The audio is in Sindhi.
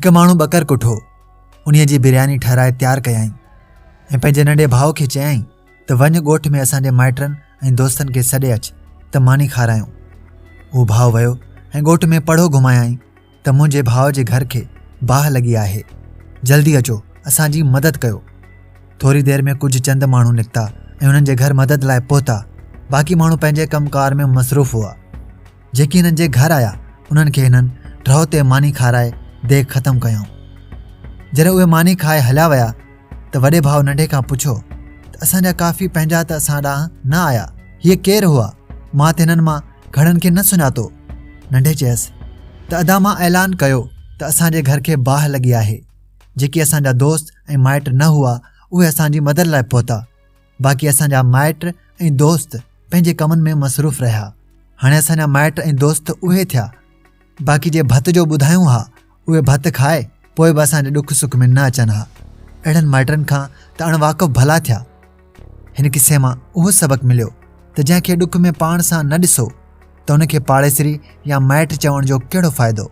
هڪ ماڻهو ٻڪر ڪٺو، انهيء جي برياني ٺهرائي تيار ڪيائين ۽ پنهنجي ننڍي ڀاء کي چيائين ته وڃ ڳوٺ ۾ اسان جي مائٽن ۽ دوستن کي سڏي اچ ته ماني کارايون. اهو ڀاء ويو ۽ ڳوٺ ۾ پڙهو گهمايائين ته منهنجي ڀاء جي گهر کي باهه لڳي آهي، جلدي اچو اسان جي مدد ڪيو. ٿوري دير ۾ ڪجهه چند ماڻهو نڪتا ۽ انهن جي گهر مدد لاء پهتا، باقي ماڻهو پنهنجي ڪم ڪار ۾ مصروف هئا. جيڪي هنن جي گهر آيا، انهن کي هنن ڍؤ تي ماني کارائي ديڳ ختم ڪيائون. جڏهن اهي ماني کائي هليا ويا ته وڏي ڀاء ننڍي کان پڇيو ته اسان جا ڪافي پنهنجا ته اسان ڏانهن نه آيا، هيء ڪير هئا؟ مان ته هنن مان گهڻن کي نه سڃاتو. ننڍي چيس ته ادا مان اعلان ڪيو ته اسان جي گهر کي باهه لڳي آهي. جيڪي اسان جا دوست ۽ مائٽ نه هئا، اهي اسان جي مدد لاء پهتا. باقي اسان جا مائٽ ۽ دوست پنهنجي ڪمن ۾ مصروف رهيا. هاڻي اسان جا مائٽ ۽ دوست اهي ٿيا، باقي جي ڀت جو ٻڌايون ها، اهي ڀت کائي پوء به اسان جي ڏک سک ۾ نه اچن ها. اهڙن مائٽن کان ته اڻ واقف ڀلا ٿيا. هن قصي مان اهو سبق مليو ته جنهن کي ڏک ۾ پاڻ سان نه ڏسو ته ان کي پاڙيسري يا مائٽ چوڻ جو ڪهڙو فائدو.